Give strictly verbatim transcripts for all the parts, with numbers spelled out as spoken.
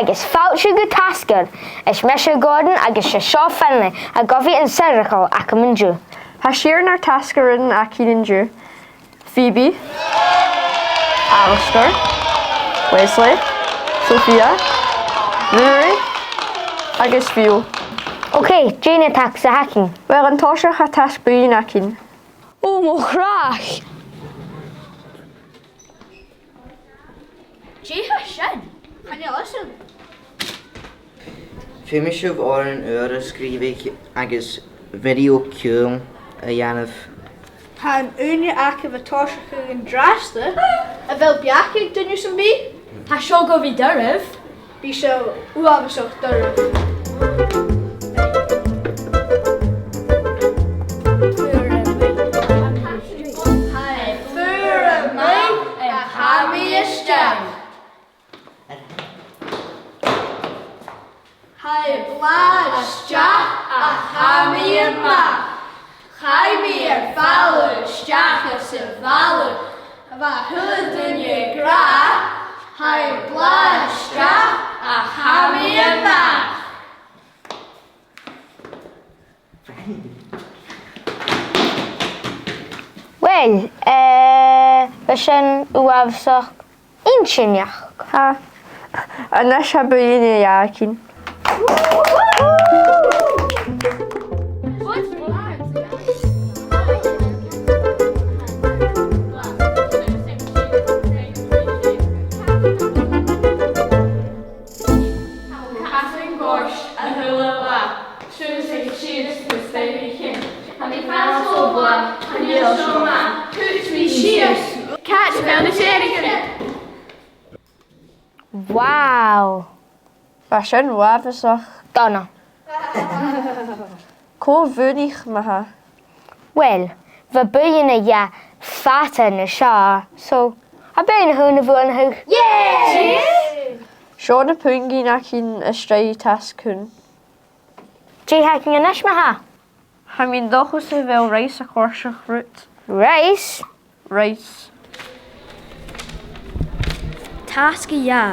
Agus fàilte gu Tasgaidh, is mise Gordon agus 's e seo Finlay a tha gu bhith an t-earcach agam an-diugh. Tha sìon air tasgairean againn an-diugh. Phoibe, Alasdair, Lesley, Sophia, Ruairidh agus Fiona. Ok, dè na tasgairean a th' againn? Uill, an toiseach tha tasg buidheann againn. Ò mo chreach! Dè tha sin? Chan eil fhios agam. Feumaidh sibh òrain ùra a sgrìobhadh agus video ciùil a dhèanamh. Tha an ùine agaibh a' tòiseachadh an-dràsta. A bheil beachd aig duine sam bith? Tha seo gu bhith doirbh. Bidh seo uabhasach doirbh. Tha e fuar a-muigh ach tha mi a-steach. Tha e blàth a-steach ach tha mi a-mach. Chaidh mi air falbh a-steach às a' bhaile, bha a h-uile duine ag ràdh, tha e blàth a-steach ach tha mi a-mach. Uill, eh, bha sin uabhasach inntinneach. Tha. A-nis tha buidheann eile againn. Casan goirt a h-uile latha, siud is sìos gu staidhre chinn. Tha mi fada cho blàth, chan eil seo math, cuiridh mi sìos. Càit a bheil na sèithrichean? Wow! Bha sin uabhasach dona. Cò bhuannaich ma-thà? Uill, bha buidheann eile fada nas fheàrr, so, tha buidheann a h-aon a' buannachadh. Yay! Seo na puingean againn às dèidh tasg a h-aon. Dè th' againn a-nis ma-thà? Tha mi an dòchas gu bheil Rice a' còrdadh riut. Rice? Rice. Tasg a dhà,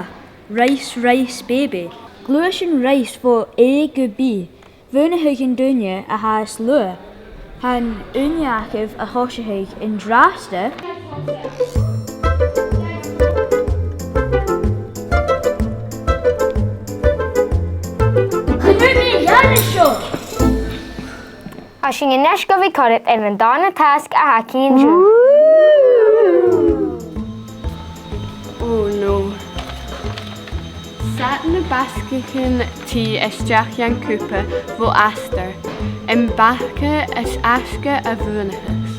Rice, Rice, Baby. Gluaisidh Rice bho A gu B. Bhuannaich an duine a tha as lugha. Tha an ùine agaibh a' tòiseachadh an-dràsta. Chan urrainn dhomh a dhèanamh seo! Tha sinn a-nis gu bhith a' coimhead air an dàrna tasg a th' againn an-diugh. Oh no. Sàth na basgaichean tì a-steach dhan cupa bho astar, am baca as fhaisge a bhuannaicheas.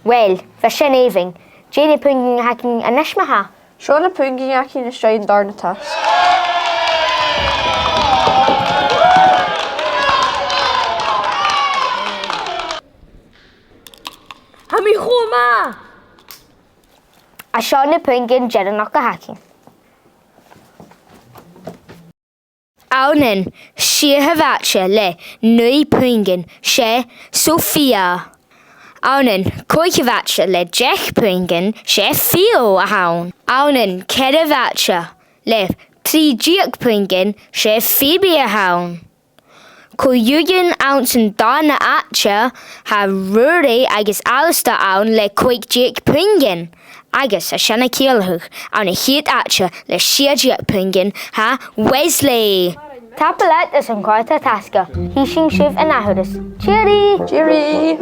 Uill, bha sin èibhinn. Dè na puingean a th' againn a-nis ma-thà? Seo na puingean againn às dèidh an dàrna tasg. Tha mi cho math! Agus seo na puingean deireannach a th' againn. Ann an siathamh àite le naoi puingean, 's e Sophia. Ann an còigeamh àite le deich puingean, 's e Fiona a th' ann. Ann an ceathramh àite le trì deug puingean, 's e Phoebe a th' ann. Co-dhiù, anns an dàrna àite, tha Ruairidh agus Alasdair ann le còig deug puingean, agus tha sin a' ciallachadh, ann a' chiad àite le sia deug puingean, tha Wesley. Tapadh leat airson coimhead air an tasg. Chì sinn sibh an ath thuras. Tìoraidh! Tìoraidh!